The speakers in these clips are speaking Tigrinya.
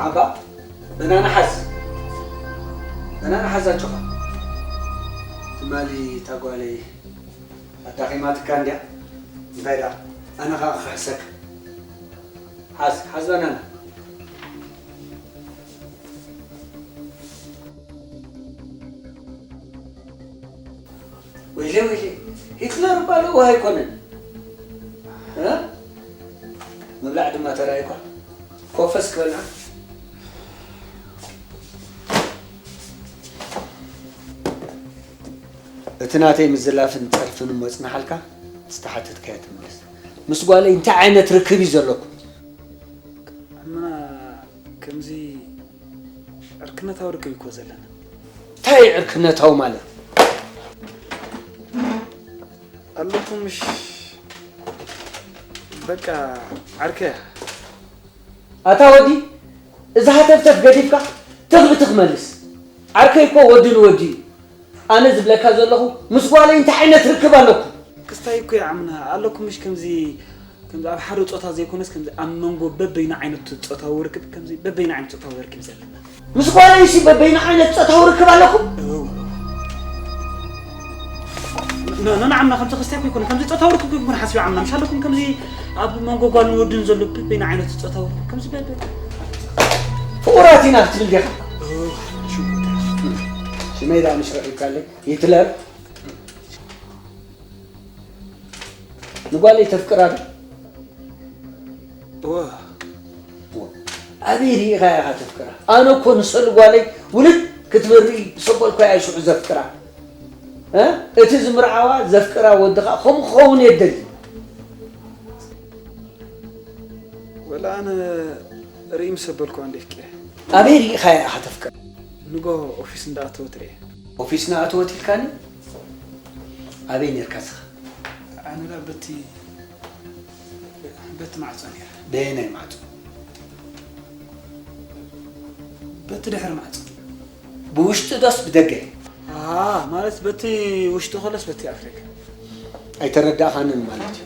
ዓባ፣ በናና ሓዝ። በናና ሓዝ ኣጆኻ። ትማሊ እታ ጓለይ ኣዳኺማትካ እንድያ። እንታይ ደኣ፣ ኣነ ኸኣ ክኽሕሰካ። ሓዝ፣ ሓዝ በናና። ወይለ፣ ወይለ፣ ሂትለር እባ ለዋህ ኣይኮነን። እ? ምብላዕ ድማ ተራእዩኳ። ኮፈስ ክበልዓ። እቲ ናተይ ምዝላፍን ጸርፍን እሞ ጽንሓልካ፣ ዝተሓተትካዮ ትምለስ። ምስ ጓለይ እንታይ ዓይነት ርክብ እዩ ዘለኩም? ኣመና ከምዚ ዕርክነታዊ ርክብ እኮ ዘለና። እንታይ ዕርክነታዊ ማለት? ኣለኩም ምሽ በቃ ዓርከያ። ኣታ ወዲ፣ እዚ ሃተፍተፍ ገዲፍካ ትኽ ብትኽ መልስ። ዓርከይ እኮ ወዲ ንወዲ እዩ። ኣነ ዝብለካ ዘለኹ ምስ ጓለይ እንታይ ዓይነት ርክብ ኣለኩም? ክስታይ እኮ ይዓምና ኣለኩም ምሽ ከምዚ ከምዚ ኣብ ሓደ ጾታ ዘይኮነስ ከምዚ ኣብ መንጎ በበይኑ ዓይነት ጾታዊ ርክብ ከምዚ በበይኑ ዓይነት ጾታዊ ርክብ ዘለና። ምስ ጓለይሲ በበይኑ ዓይነት ጾታዊ ርክብ ኣለኩም? እው፣ እው። ን- ን- ንዓምና ከምዚ ክስታይ እኮ ይኮነ ከምዚ ጾታዊ ርክብ ይኮነ ሓስቢ ዓምና ምሽ ኣለኩም ከምዚ ኣብ መንጎ ጓልን ወድን ዘሎ በበይኑ ዓይነት ጾታዊ ርክብ ከምዚ በበ ፍቑራት ኢና ክትብል ዲኻ? እው፣ ሽጉጥ። ሽመይ ደኣ ምሽ ረኺብካለይ? ሂትለር? ንጓለይ ተፍቅራ ዶ? እወ። እወ። ኣበይ ርኢኻያ ኢኻ ተፍቅራ? ኣነ እኮ ንሰሉ ጓለይ ውልድ ክትብል ርኢ ዝሰበልኩ እያ ሽዑ ዘፍቅራ። እ? እቲ ዝምርዓዋ ዘፍቅራ ወዲ ኸኣ ከምኡ ክኸውን እየ ዝደሊ። ወላ ኣነ ርኢ ምስ ሰበልኩዋ እንደ ኣፍቂረ። ኣበይ ርኢኻያ ኢኻ ተፍቅራ? ንጎ ኦፊስ እንዳኣተወት ርኤ። ኦፊስ እናኣተወት ኢልካኒ? ኣበይ ኔርካ እስኻ? ኣነ ዳ በቲ በቲ ማዕጾ ነይረ። በየናይ ማዕጾ? በቲ ድሕሪ ማዕጾ። ብውሽጢ ዶስ ብደገ? ኣሃ፣ ማለት በቲ ውሽጢ ከሎስ በቲ ኣፍደገ። ኣይተረዳእኻንን ማለት እዩ።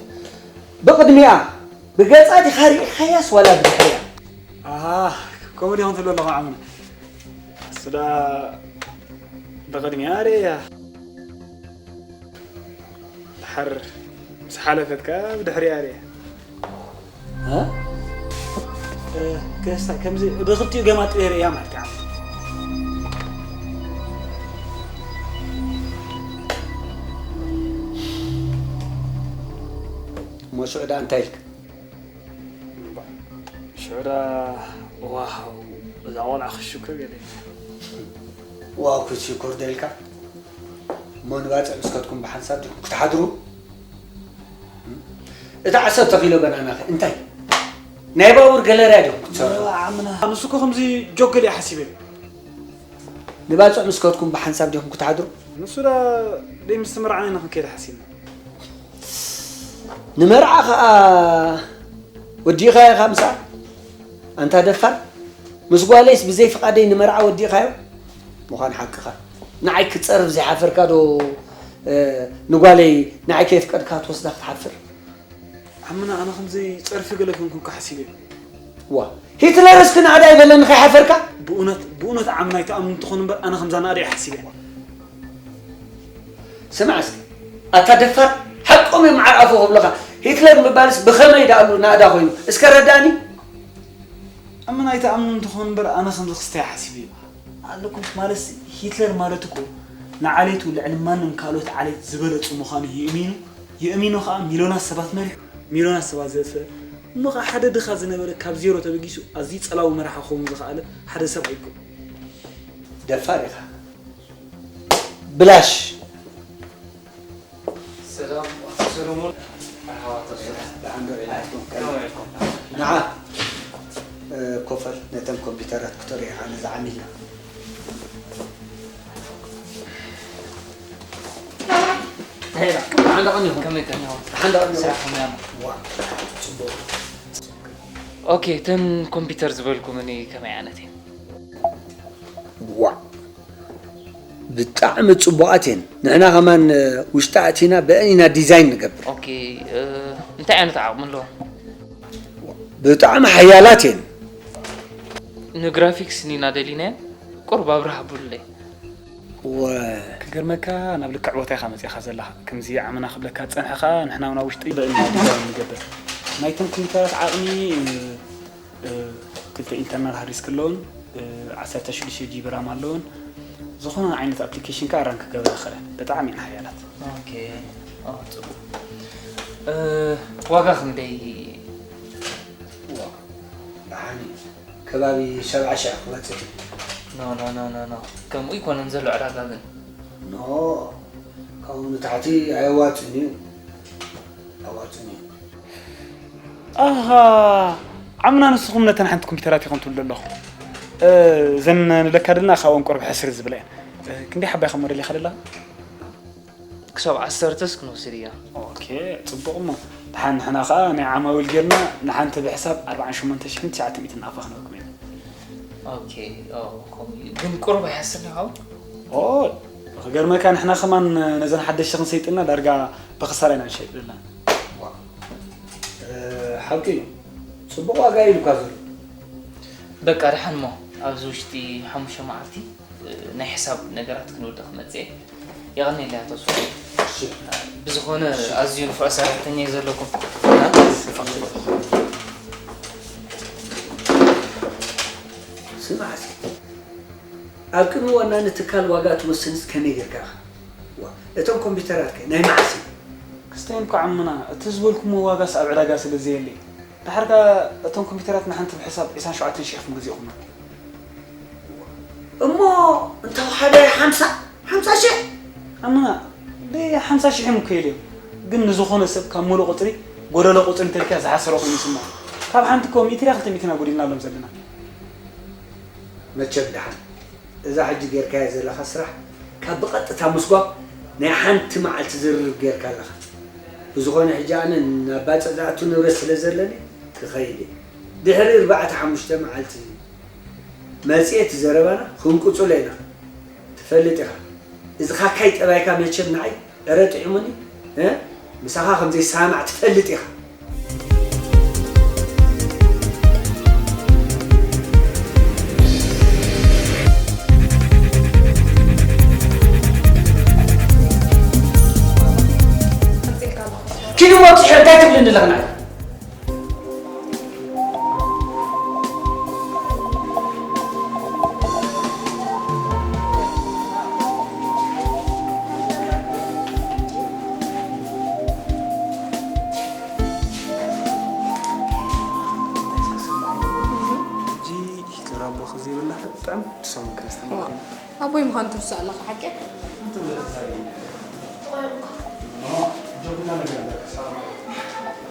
ብቕድሚኣ ብገጻ ዲኻ ርኢኻያስ ዋላ ብድሕሪኣ? ኣሃ፣ ከምኡ ዲኹም ትብሉ ኣለኹም ዓምና። እሱ ደኣ ብቕድሚኣ ርእያ። ድሓር ምስ ሓለፈት ከኣ ብድሕሪኣ ርእያ። እ? እ፣ ከሳ-፣ ከምዚ ብኽልቲኡ ገማጥ ርእያ ማለት እዩ። እሞ ሽዑ ደኣ እንታይ ኢልካ? እምባ፣ ሽዑ ደኣ፣ ዋው፣ እዛ ቖልዓ ክትሽኩር ገለ ኢለ። ዋው ክትሽኩር ዶ ኢልካ? እሞ ንባጽዕ ምስ ከድኩም ብሓንሳብ ዲኹም ክትሓድሩ? እታ ዓሰርተ ኪሎ በናናኸ እንታይ? ናይ ባቡር ገለርያ ዲኹም ክትሰርሑ? ዓምና፣ ንሱ እኮ ከምዚ ጆክ ገለ እዩ ሓሲበ። ንባጽዕ ምስ ከድኩም ብሓንሳብ ዲኹም ክትሓድሩ? ንሱ ደኣ ደይ ምስ ተመርዓና ኢና ክንከይድ ሓሲብና። ንመርዓ ኸኣ ወዲእኻዮ ኢኻ ምሳኣ? ኣንታ ደፋር፣ ምስ ጓለይስ ብዘይ ፍቓደይ ንመርዓ ወዲእኻዮ? ምዃን ሓቅኻ። ንዓይ ክትጸርፍ ዘይሓፈርካ ዶ፣ እ፣ ንጓለይ ንዓይ ከየፍቀድካ ትወስዳ ክትሓፍር? ዓምና፣ ኣነ ከምዚ ጸርፊ ገለ ኮንኩ ሓሲበ። ዋ፣ ሂትለር እስኪ ናእዳ ይበለኒ ከይሓፈርካ? ብእውነት፣ ብእውነት ዓምና ኣይትኣምኑ ትኾኑ እምበር፣ ኣነ ከምዛ ናእዳ እየ ሓሲበ። ስማዕ እስኪ፣ ኣታ ደፋር፣ ሓቆም እዮም ዓርኣፎ ክብሉኻ። ሂትለር ምባልስ ብኸመይ ደኣሉ ናእዳ ኮይኑ? እስከ ረዳእኒ። ዓምና ኣይትኣምኑ ትኾኑ እምበር፣ ኣነ ከምዚ ክስታይ ሓሲበ እዩ። ኣለኩም ማለትሲ፣ ሂትለር ማለት እኮ ንዓሌቱ ልዕሊ ማንም ካልኦት ዓሌት ዝበለጹ ምዃኑ ይእሚኑ፣ የእሚኑ ኸኣ ሚልዮናት ሰባት መሪሑ፣ ሚልዮናት ሰባት ዘጥፍአ፣ እሞ ኸኣ ሓደ ድኻ ዝነበረ ካብ ዜሮ ተበጊሱ ኣዝዩ ጸላዊ መራሒ ክኸውን ዝኸኣለ ሓደ ሰብኣይ እኮ። ደፋር ኢኻ። ብላሽ። ሰላም፣ ኣቶ ሰሎሞን። መርሓባ፣ ኣቶ ሰሎሞን። ደሓን ዶ ኢልኩም? ከመይ ኢልኩም? ንዓ፣ እ፣ ኮፈል፣ ነተን ኮምፒውተራት ክተርእዩ ኢኻ፣ ነዛ ዓሚልና። እንታይ ኢላ? ደሓን ዶ ቀኒኹም? ከመይ ቀኒኹም? ደሓን ዶ ቀኒኹም? ስራሕ ከመይ ኣሎ? ዋ፣ ጽቡቕ። ኦኬ፣ እተን ኮምፒውተር ዝበልኩምኒ ከመይ ዓይነት እየን? ዋ፣ ብጣዕሚ ጽቡቓት እየን። ንሕና ከማን፣ እ፣ ውሽጢ ኣእቲና ብአን ኢና ዲዛይን ንገብር። ኦኬ፣ እ፣ እንታይ ዓይነት ዓቕሚ ኣለዎ? ብጣዕሚ ሓያላት እየን። ንግራፊክስ ኒና ደሊናየን ቁርብ ኣብርሃ ብሉለይ። ወ ክገርመካ ናብ ልክዕ ቦታ ኢኻ መፂኻ ዘለኻ። ከምዚ ዓመና ክብለካ ዝፀንሐ ከዓ ንሕና እውን ኣብ ውሽጢ ብእልና ዲዛይን ንገብር። ናይቶም ኮምፒውተራት ዓቕሚ እ፣ እ፣ ክልተ ኢንተርናል ሃርድ ዲስክ ኣለውን፣ እ፣ ዓሰርተ ሽዱሽተ ጂቢ ራም ኣለውን። ዝኾነ ዓይነት ኣፕሊኬሽን ከዓ ራን ክገብራ ይኽእል። ብጣዕሚ እየን ሓያላት። ኦኬ፣ ኦ፣ ፅቡቅ። እ፣ ዋጋ ክንደይ? ዋ፣ ደሓን እዩ። ከባቢ ሰብዓ ሺሕ ክበፅሕ እዩ። ኖ ኖ ኖ ኖ ኖ፣ ከምኡ ይኮነን ዘሎ ዕዳጋ ግን። ኖ፣ ካብኡ ንታሕቲ ኣየዋፅን እዩ። ኣዋፅን እዩ። ኣሃ፣ ዓምና ንስኹም ነተን ሓንቲ ኮምፒውተራት ኢኹም ትብሉ ዘለኹም። እ፣ ዘን ንለካ ደልና ካብኦም ቁርብ ሕስር ዝብላ እየን። እ፣ ክንደይ ሓባይ ከም ሞዴል ይኸደላ? ክሳብ ዓሰርተስ ክንወስድ እያ። ኦኬ፣ ፅቡቕ እሞ። ደሓን ንሕና ከዓ ናይ ዓማዊል ጌርና ንሓንቲ ብሕሳብ ኣርባዓን ሸሞንተ ሽሕን ትሽዓተ ሚእትን ኣፋ ክነወኩም ኢና። ኦኬ፣ ኦ፣ ከምኡ እዩ። ግን ቁርብ ኣይሓስርን ይኸውን? ኦ፣ ክገርመካ ንሕና ከማን ነዘን ሓደሽቲ ክንሰይጥና ዳርጋ ብክሳራ ኢና ንሸይጥ ዘለና። እ፣ ሓቂ እዩ። ፅቡቕ ዋጋ እዩ ኢሉካ ዘሎ። በቃ ደሓን እሞ ኣብዚ ውሽጢ ሓሙሽተ መዓልቲ እ፣ ናይ ሕሳብ ነገራት ክንውድእ ክመፅእ እየ። የቐንየለይ ኣቶ ሱር። ብዝኾነ ኣዝዩ ንፉዕ ሰራሕተኛ እዩ ዘለኩም። ስማዕ እስኪ፣ ኣብ ቅድሚ ወናኒ ትካል ዋጋ ትወስንስ ከመይ ጌርካ ኢኻ? ዋ፣ እቶም ኮምፒውተራት ከ ናይ መዓስ እዮም? ክስታይ እኳ ዓምና፣ እቲ ዝበልኩሞ ዋጋስ ኣብ ዕዳጋ ስለ ዘየለ፣ ድሓር ከ እቶም ኮምፒውተራት ንሓንቲ ብሕሳብ ዕስራን ሸውዓተን ሽሕ ኢኹም ገዚእኹማ። እሞ እንተወሓደ ሓምሳ፣ ሓምሳ ሽሕ? ዓምና፣ ብሓምሳ ሽሕ እዮም እኮ ኢለዮም። ግን ንዝኾነ ሰብ ካብ ሙሉእ ቁፅሪ ጎደሎ ቁፅሪ እንተልክያ ዝሓሰረ ኮይኑ ይስምዖ። ካብ ሓንቲ እኮ ሚእቲ ድያ ክልተ ሚእቲ ኢና ጎዲልናሎም ዘለና። መቸም ደሓን እዛ ሕጂ ጌርካያ ዘለኻ ስራሕ ካብ ብቐጥታ ምስጓም ናይ ሓንቲ መዓልቲ ዝርርብ ጌርካ ኣለኻ። ብዝኾነ ሕጂ ኣነ ናብ ባጽዕ ዝኣቱ ንብረት ስለ ዘለኒ ክኸይድ እየ። ድሕሪ ኣርባዕተ ሓሙሽተ መዓልቲ መጺኤ እቲ ዘረባና ክንቅጽሎ ኢና። ትፈልጥ ኢኻ እዚ ካካይ ጠባይካ መቸም ንዓይ እረ ጥዒሙኒ እ ምሳኻ ከም ዘይሰማማዕ ትፈልጥ ኢኻ። ኪዱ ሞት ሽሕር እንታይ ትብልኒ ኣለኽና? ሂትለር ኣቦኺ ዘይብላ ብጣዕሚ ትሰሙ ክርስትያን። ኣቦይ ምዃኑ ትርስእ ኣለኻ ሓቂ?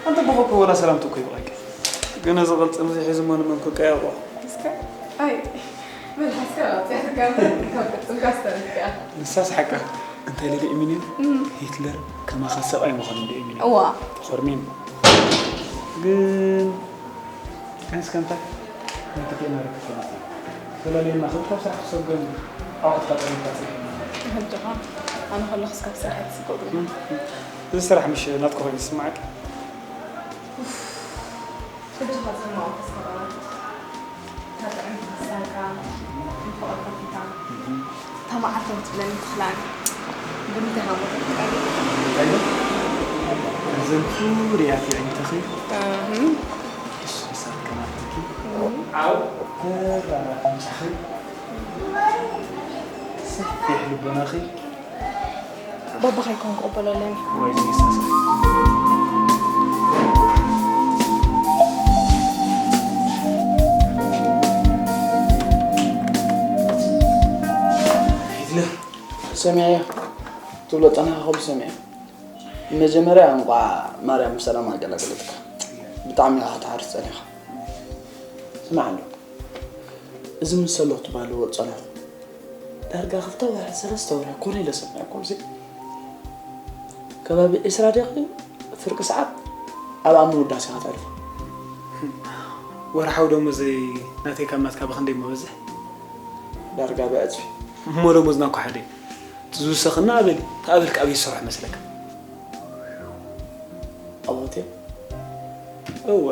ኣንተ ብኸኮ ወላ ሰላምቲ እኮ ይብቃቂ። ግን እዚ ቅልጽም እዚ ሒዙ እሞ ንመን ክቀያቆ? እስከ ኣይ መልሓስካ ኣውፅኣትካ እምበር ካብ ቅልጽምካ ዝተረፍካ። ንሳስ ሓቃ እንታይ ኢለ ዶ እሚንዮ? ሂትለር ከማኻ ሰብኣይ ምዃኑ እንዶ እሚንዮ። እዋ። ተኾርሚን። ግን እስከ እንታይ? ናይ ተፈጥሮ መረከብ ተመጽእ። ተላለየና፣ ክልተ ስራሕ ክሰገን ኣቑሑት ካጠረምካ ጽኒሕና። ሕጂ ኸ ኣነ ከለኹስ ካብ ስራሕ ኣይትስጎግን። እዚ ስራሕ ምሽ ናትኩ ኮይኑ ዝስምዓካ? ሕጂ ኸ ዝስምዖ ተስፋ እታ ጥዕምቲ ሓሳብካ፣ ንፍቕሪ ከፊታ፣ እታ መዓልቲ ክትብለኒ ትኽላን ብምንታይ ሃሞት ትቀሪ? እንታይ ዶ? እዘን ፍሩያት የዒንትኺ እህ። ሕስሳት ከማትኪ ዓው ተራራ ኣፍንጫኺ ሰፊሕ ልቦናኺ ባባኻ ይኮን ክቕበሎ ኣለኒ። ወይ ዝይሳሳ ሂትለር ሰሚዐዮ ትብሎ ጸናኻ ኩሉ ሰሚዐ። መጀመርያ እንቋዕ ማርያም ብሰላም ኣገላገለትካ። ብጣዕሚ ኢኻ ክትሓርስ ጸኒኻ። ስማዕ እንዶ እዚ ምስ ሰሎ ክትበሃል ዝወጽኦ ጸኒኹ ዳርጋ ክልተ ወርሒ ሰለስተ ወርሒ ኮነ ኢለ ሰሚዐኩም ሲ ከባቢ ዒስራ ደቂ ፍርቂ ሰዓት ኣብ ኣሞ ውዳሴ ከተዕርፉ። ወርሓዊ ደሞዘይ ናተይ ካብ ናትካ ብኽንደይ እሞ በዝሕ? ዳርጋ ብዕጽፊ። እሞ ደሞዝና እኮ ሓደ እዩ። እቲ ዝውሰኸና ኣበል እዩ። እቲ ኣበልካ ኣበይ ዝሰርሖ መስለካ? ኣብ ሆቴል? እወ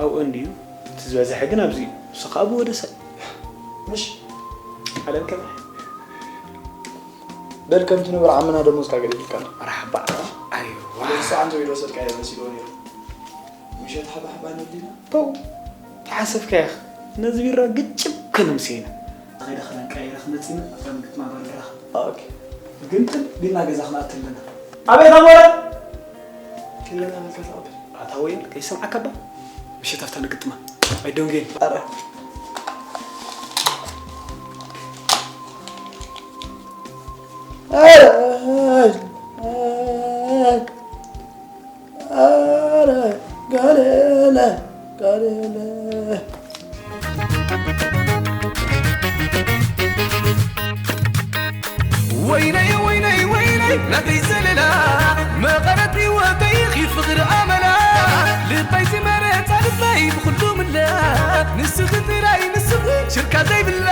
ኣብኡ እንድዩ። እቲ ዝበዝሐ ግን ኣብዚ እዩ። ንሱ ከዓ ብወደሰ። ምሽ ዓለም ከመይ? በል ከም ትነብር ዓመና ደሞዝካ ገዲፍልካ ኣሎ። መርሓባ። ኣይዋ። ንሱ ኣንተ ወይ ወሰድካ እየ መሲልዎ ነይሩ። ምሸት ሓባሓባ ንብሊና። ተው። ተሓሰብካያ ኢኻ። ነዚ ቢራ ግጭብ ክንምስይና። ከይደ ክዳን ቀይረ ክመጽእ ኢና ኣብታ ምግጥማ ባር ንራኸብ። ኦኬ። ግንጥል ቢልና ገዛ ክንኣቱ ኣለና። ኣቤት ኣሞረ! ክለና መልካ ተቐበል። ኣታ ወይን ከይሰምዓካ ባ። ምሸት ኣብታ ንግጥማ። ኣይደንጉየን። ኣረ። ኣረ፣ ኣረ፣ ኣረ፣ ጋለለ፣ ጋለለ። ወይነይ፣ ወይነይ፣ ወይነይ፣ ናተይ ዘለላ፣ መቐረት ህይወተይ፣ ኺድ ፍቕሪ ኣመላ፣ ልበይ ዝመረጻ፣ ልበይ ብኹሉ ምላ፣ ንስኺ ጥራይ፣ ንስኺ ሽርካ ዘይብላ፣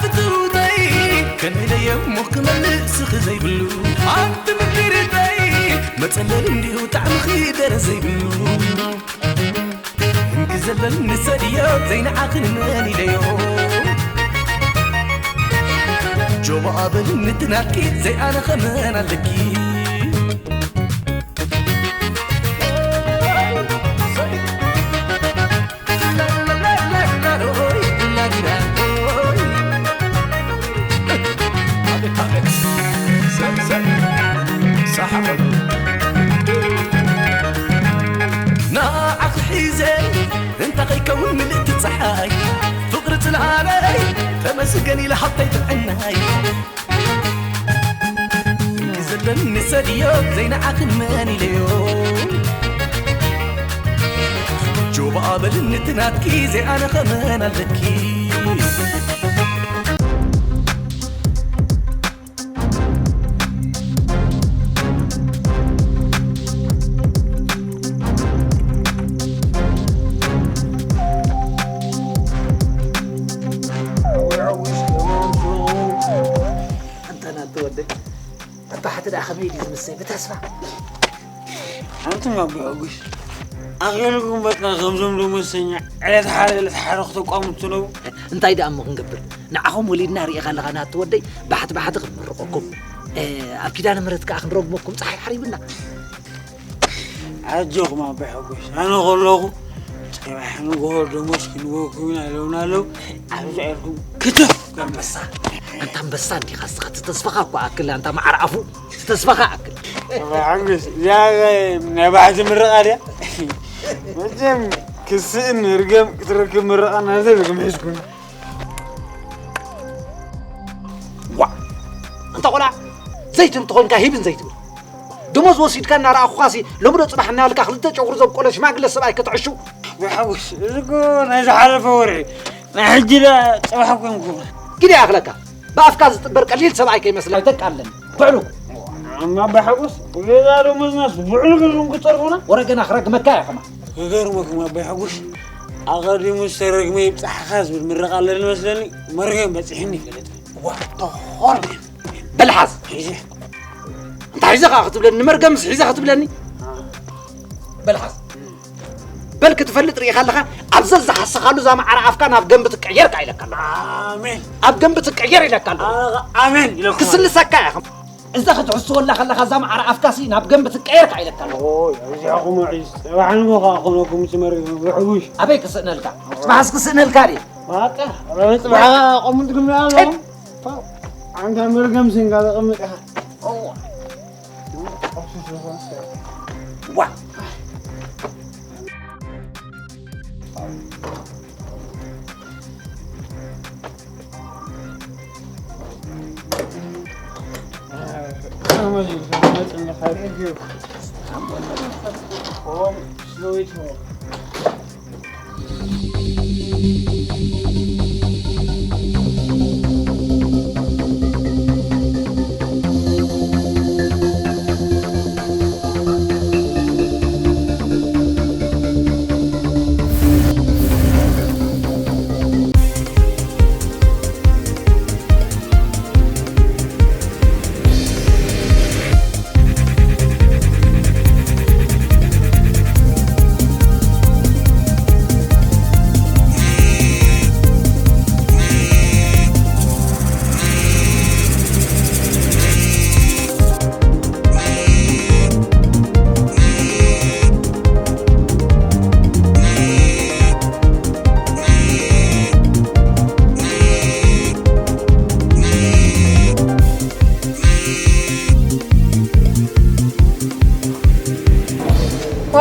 ፍትውተይ፣ ከመይ ኢለ እሞ ክመልእ ስኺ ዘይብሉ፣ ኣንቲ ምድርተይ፣ መጸለሊ እንዲሁ ጣዕምኺ ደረ ዘይብሉ። እንዲ ዘለኒ ሰድዮ ዘይንዓኽን መን ኢለዮ። ጆባ ኣበል ንትናትኪ ዘይኣነ ኸመን ኣለኪ። ንዓኺ ሒዘ እንተ ኸይከውን ምልእቲ ጸሓይ፣ ፍቕሪ ጽላለይ ተመስገን ኢለ ሃብተይ ጥዕናይ። ዘለኒ ሰድዮ ዘይንዓኽን መን ኢለዮ። ጆባ በልኒ እቲ ናትኪ ዘይኣነ ኸመን ኣለኪ። ኣንታ ናቱ ወደይ፣ ኣታ ሓቲ ደኣ ከመይ ድዩ ዝምሰል? ብተስፋ። ኣንቱም ኣቦ ሕጉስ፣ ኣኼልኩም በቃ ከምዞም ደሞዝተኛ ዕለት ሓደ ዕለት ሓደ ክተቋሙ ትነቡ። እንታይ ደኣ እሞ ክንገብር? ንዓኹም ወሊድና ርኢኻ ኣለኻ ናቱ ወደይ፣ ባሕቲ ባሕቲ ክንምርቐኩም። እ፣ ኣብ ኪዳነ ምሕረት ከኣ ክንረግመኩም ጸሓይ ሓሪብና። ኣጆኹም ኣቦ ሕጉስ፣ ኣነ ከለኹ ጽባሕ ንግሆ ደሞዝ ክንበኩም ኢና ኢሎምና ኣለዉ። ኣብዚ ዒርኩም ክትፍ ኣንበሳ፣ ኣንታ ኣንበሳ እንዲኻ እስኻ፣ እቲ ተስፋኻ እኮ ኣክል፣ ኣንታ ማዕረ ኣፉ፣ እቲ ተስፋኻ ኣክል። ኣቦ ሕጉስ፣ እዚኣ ናይ ባሕቲ ምርቓ ድያ? መቸም ክስእን ርገም ክትረክብ ምርቓ ናዘ ርግም ሒዝኩና። ዋእ! ኣንታ ቆልዓ፣ ዘይትብል ተኾይንካ ሂብን ዘይትብል። ደሞዝ ወሲድካ እናረኣኹኻሲ፣ ሎሚ ዶ ጽባሕ እናበልካ ክልተ ጨጉሪ ዘብቆለ ሽማግለ ሰብኣይ ክትዕሹ? ኣቦ ሕጉስ፣ እዚ እኮ ናይ ዝሓለፈ ወርሒ፣ ናይ ሕጂ ደኣ ጽባሕ እኮ እዮም ክብሉ። ግደ ይኣኽለካ። ብኣፍካ ዝጥበር ቀሊል ሰብኣይ ከይመስለካ። ኣይተቃልለኒ። ብዕሉ። ኣማ ኣቦ ሕጉስ፣ ገዛ ደሞዝናስ ብዕሉ ገዝኦም ክጸርፉና? ወረ ገና ክረግመካ እየ ከማን። ክገርመኩም ኣቦ ሕጉስ፣ ኣቐዲሙ ዝተረግመ ይብጻሕኻ ዝብል ምርቓ ኣለኒ መስለኒ፣ መርገም በጺሕኒ ይፈልጥ። ዋ፣ ተኾር በል። በል ሓዝ። ሒዘ። እንታይ ሒዘ ከኣ ክትብለኒ? ንመርገምስ ሒዘ ክትብለኒ? አ። በል ሓዝ። በል ክትፈልጥ ርኢኻ ኣለኻ፣ ኣብ ዘዝሓሰኻሉ እዛ ማዕረ ኣፍካ ናብ ገንቢ ትቀየር ከኣ ኢለካ ኣለኹ። ኣሜን። ኣብ ገንቢ ትቀየር ኢለካ ኣለኹ። አ-፣ ኣሜን ኢለኩም። ክስልሰካ እየ። እዛ ክትሕስወላ ከለኻ እዛ ማዕረ ኣፍካሲ ናብ ገንቢ ትቀየር ከኣ ኢለካ ኣለኹ። ኦይ፣ ኣብዚኣኹም ውዒ፣ ጽባሕ ንግሆ ከኣ ክኾነኩም እቲ መርገም፣ ውሕውሽ። ኣበይ ክስእነልካ? ጽባሕስ ክስእነልካ ድየ? በቃ፣ ጽባሕ ከኣ ቀሙን ትግምና ኣለኹም። ጭድ! ኣንታ መርገም ስንጋ ተቐምጥ ኢኻ። ዋ!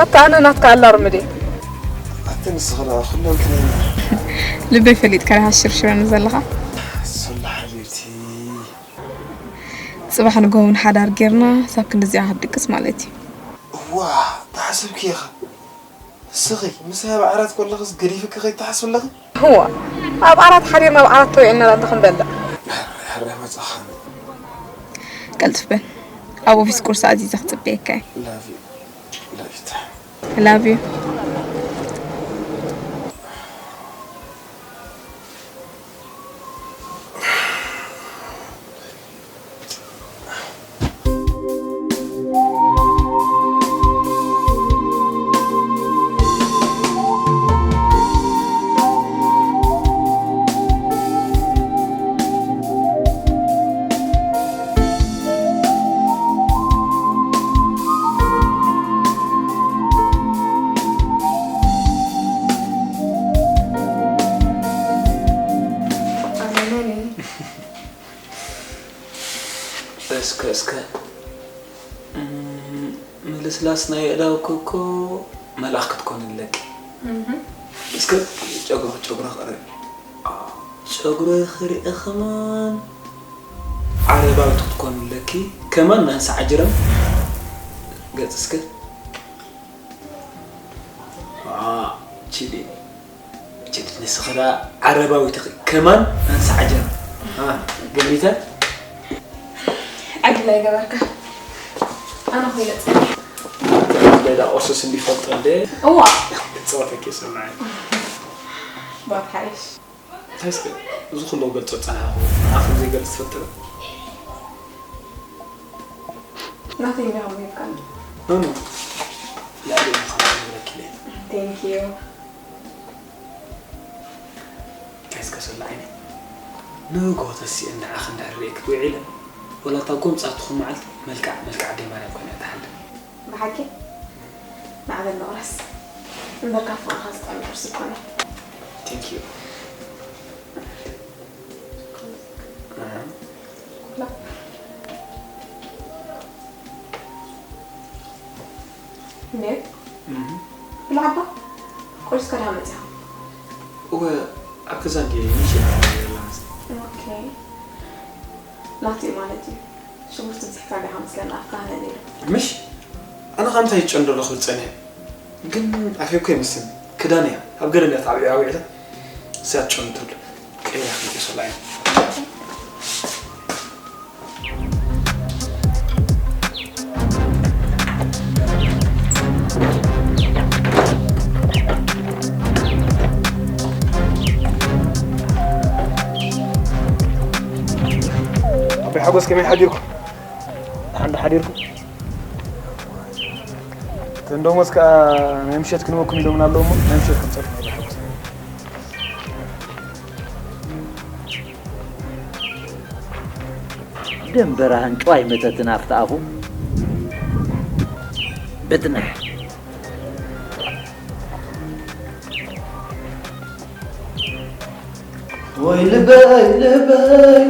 ኣታ ኣነ ናትካ ኣላርም ድየ? ኣቲ ንስኺ ደኣ ኩሎም ከይና። ልበይ ፈሊጥካ ዲኻ ሽርሽረኒ ዘለኻ? ሶላ ሓቢብቲ። ጽባሕ ንግሆ እውን ሓዳር ጌርና ሳብ ክንድዚኣ ክትድቅስ ማለት እዩ። እዋ፣ ተሓስብኪ ኢኻ። ንስኺ ምሳይ ኣብ ዓራት ከለኽስ ገዲፍኪ ከይትሓስቢ ኣለኺ? እዋ፣ ኣብ ዓራት ሓዲርና ኣብ ዓራት ተዊዕና ዳኣ ክንበልዕ። ሕራይ መጻኻ። ቀልጥፍ በል። ኣብ ኦፊስ ቁርሲ ኣዚዘ ክጽበየካ እየ። ላቭ ዩ። ላቭ ዩ። I love you. እስከ እስከ እም፣ ምልስላስ ናይ ኣእዳውኪ እኮ መልኣኽ ክትኮኒ ኣለኪ። እህ። እስከ ጨጉሪ ጨጉሪ ክርኢ። ጨጉሪ ክርኢ ከማን ዓረባዊት ክትኮኒ ኣለኪ። ከማን ናንሳ ዓጅረም ገጽ እስከ። አ፣ ቺሊ። ችድ ንስኺ ደኣ ዓረባዊት ኢኺ። ከማን ኣንሳ ዓጀብ። አ፣ ገሚተ? ዕድል ኣይገበርካ። ኣነ ኮይነ ጽ- ሌላ ኦሶስ እንዲፈልጦ እንደ እዋ። ክጻወተኪ ሰማይ። ባት ሓይሽ። እንታይ እስከ እዚ ኩሉ ገልጾ ጸናሕኩ። ንዓኹም ዘይገልጽ ትፈጥር? ናተይ እንዲኻ ምሂብካኒ። ኖ፣ ኖ። ልዕሊ ኢኻ ክነግረኪ ኢለ። Thank you። እንታይ እስከ ሰላ ዓይነይ? ንግሆ ተሲኤ ንዓኺ እንድሕር ርእየኪ ውዒለ፣ ወላ እታ ጎምጻ ትኹን መዓልቲ መልክዓ፣ መልክዓ ኣደይ ማርያም ኮይና እያ ትሓልፍ። ብሓቂ? ማዕበል መቑረስ። እምበር ካብ ፍቕርኻ ዝጥዕም ቁርሲ እኮ ነው። Thank you። ኣሃ። ላ። እንዴ? እህ። ብላዕባ? ቁርሲ ከዳ መጽያ? እወ፣ ኣብ ገዛ እንድየ ምሽ እያ ዘላ መስለኝ። ኦኬ። ናቱ እዩ ማለት እዩ። ሽጉርቲ ብዚሕካ ዲኻ መስለኒ ኣፍካ ሃነን ኢሉ። ምሽ? ኣነ ኸኣ እንታይ ይጨንዶ ኣለኹ ዝጸንሐ? ግን ኣፍዮ እኮ ይመስል ክዳን እያ። ኣብ ገደል እያ ተዓቢኣ ውዒላ። እዚኣ ትጨኑ ትብል። ቀይራ ክትመጽእ ሰላ እያ። ኣቦይ ሓጎስ ከመይ ሓዲርኩም? ደሓን ዶ ሓዲርኩም? እቶም ደሞዝ ከኣ ናይ ምሸት ክንበኩም ኢሎምና ኣለዉ እሞ ናይ ምሸት ክንጸርፍ ናይ ሓጎስ። ደም በራህን ጨዋይ መተትን ኣፍቲ ኣፉ። በጥንሕ። ወይ ልበይ ልበይ።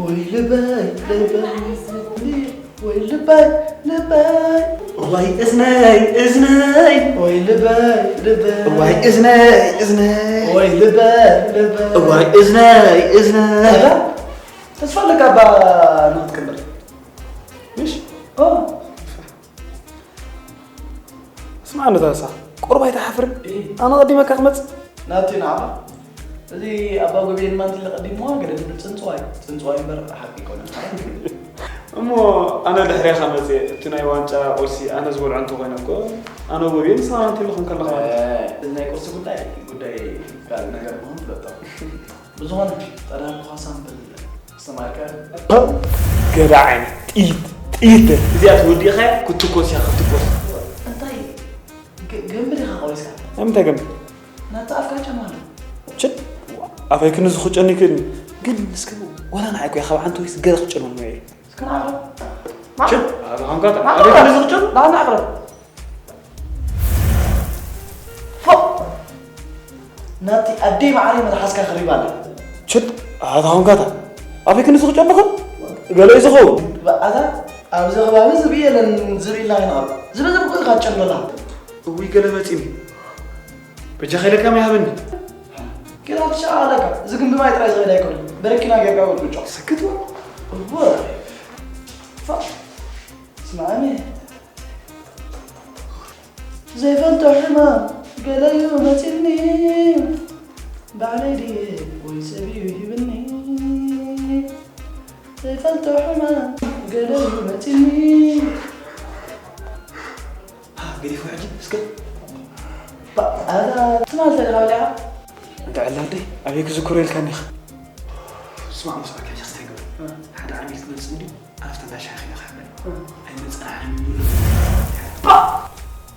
ወይ ልበይ ልበይ ወይ ልበይ ልበይ። ወይ እዝነይ እዝነይ። ወይ ልበይ ልበይ። ወይ እዝነይ እዝነይ። ወይ ልበይ ልበይ። ወይ እዝነይ እዝነይ። ኣታ ተስፋ ኣለካ እባ ንክትቅበል። ምሽ? ኦ። ስማዕ፣ ነዛ እሳ ቁሩብ ኣይትሓፍርን? እይ። ኣነ ቀዲመካ ክመጽእ? ናብቲ ንዓኻ። እዚ ኣባ ጎብየ ድማ እንተለ ቀዲምዋ፣ ገለ ዝብል ጽንጽዋይ፣ ጽንጽዋይ እምበር ሓቂ ኣይኮነን። እሞ ኣነ ድሕሬኻ መጽየ፣ እቲ ናይ ዋንጫ ቁርሲ ኣነ ዝበልዖ እንተኾይነ እኮ፣ ኣነ ጎብየ ንስኻ ኣንቲሉ ክንከለኻ ማለት እዩ። እ፣ እዚ ናይ ቁርሲ ጉዳይ፣ ጉዳይ ካልእ ነገር ምዃኑ ፍለጦ። ብዝኾነ፣ ቀዳምኻ ሳምፕል ኣስተማሃርካ። ፐ፣ ገዳ ዓይነት ጥይት፣ ጥይት በል። እዚኣ ተወዲእኻያ ክትኮስ እያ፣ ክትኮስ። እንታይ? ገ-፣ ገንቢ ዲኻ ቆሪስካ? ናይ ምንታይ ገንቢ? ናታ ኣፍካ ጨማ ኣሎ። ችድ፣ ኣፈይ ክንዚ ክጨኑ ይክእል እዩ። ግን እስከ ወላ ንዓይ እኮ እያ ካብ ሓንቲ ወይስ ገለ ክጨኑ ነው እየ። እስከ ንዓቕረብ። ችድ፣ ኣፈይ ክንካ ማዕረ። ኣፈይ ክንዚ ክጨኑ? ና ንዓቕረብ። ፎእ! ናቲ ኣደይ ማዕረይ መልሓስካ ክሪባ ኣላ። ችድ፣ ኣታ ኾንካታ። ኣበይ ክንስኽ ጨለኹ? ገለ እዩ ዝኸውን። በኣታ፣ ኣብዚ ከባቢ ዝብኢ የለን ዝብኢ ኢልና ይንቐር። ዝብኢ ዝብኢ ኢኻ ትጨምር ኣለኻ። እውይ ገለ መፂኒ በጃ ከይለካ ማይ ሃበኒ። ጌታ ትሻ ኣለካ። እዚ ግንቢ ማይ ጥራይ ዝኸዳ ኣይኮነን። በረኪና ጌርካ ወጥጮ። ሰክት በል። እወ። ፋ-፣ ስማዕኒ። ዘይፈልጦ ሕማም ገለ እዩ መፂኒ። ባዕለይ ድየ ወይ ሰብ እዩ ሂብኒ? ዘይፈልጦ ሕማም ገለ እዩ መፂኒ። ሃ፣ ገዲፉ ሕጂ እስከ። ባ-፣ ኣላ ትማል ተደኻ በሊኻ? እንተ ዕላደይ ኣበይ ክዝክሮ ኢልካኒ ኢኻ? ስማዕ፣ መስኣካ ሕጂ ክስታይ ግበር። እ። ሓደ ዓሚል ክመጽእ እንድዩ፣ ኣፍታ እንዳ ሻሂ ኢኻ በል። እ። ኣይመጽእን ዓሚል ይብሉ። ባ-፣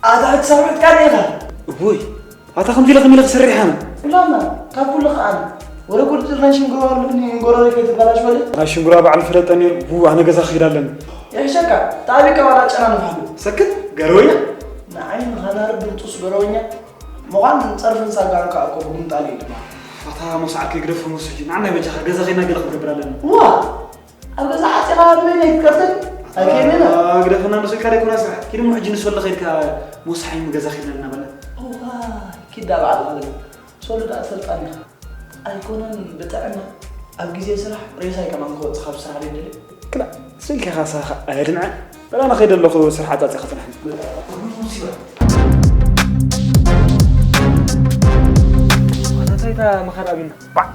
ኣታ ሕጂ ሰሚዕካኒ ኢኻ? እቦይ፣ ኣታ ከምዚ ኢለ ከመይ ኢለ ክሰርሕ ኣነ? ኩላና፣ ካብ ኩሉ ከኣ ኣነ። ወረ ቁድድር ናይ ሽንግሮ ኣለኒ፣ ጎረረ ከይትበላሽ በለ። ናይ ሽንግሮ በዓል ፈለጠ ነይሩ። ው፣ ኣነ ገዛ ክኸይድ ኣለኒ። ይሕሸካ፣ ተኣቢካ ዋላ ጨና ንፍሓሉ። ሰክት፣ ገረወኛ። ንዓይ ንኸናር ድምፁስ ገረወኛ። ምዃን ጸርፍን ሳጋን ከኣ እኮ ብጉምጣል እዩ ድማ። ኣታ ሞሳዕ ከይግደፎ ሞስ ሕጂ። ንዓናይ በጃኻ ገዛ ኸይድና ገለ ክንገብር ኣለና። ዋ! ኣብ ገዛ ዓፂኻ ብበይነይ ክትከፍተኒ? ኣይከይድን ኢና። ኣታ ግደፈና፣ ንሱ ኢልካ ደይኮና ስራሕ። ኪድ እሞ ሕጂ ንሶሎ ኸይድካ ሞሳሕ እዩ ገዛ ኸይድና በለ። እዋ፣ ኪዳ በዓል ማለት። ሶሎ ደኣ ትፈልጣኒ ኢኻ። ኣይኮነን ብጥዕና፣ ኣብ ግዜ ስራሕ ሬሳይ ከማን ክወጽእ ካብ ስራሕ ደይደሊ። ክላ፣ ስልኪ ኻሳኻ ኣየድንዐ። በላ፣ ኣነ ኸይደ ኣለኹ፣ ስራሕ ኣጻጺኻ ጽናሕኒ። ኣታ እንታይ እታ መኻድ ኣብዩና? ባዕ!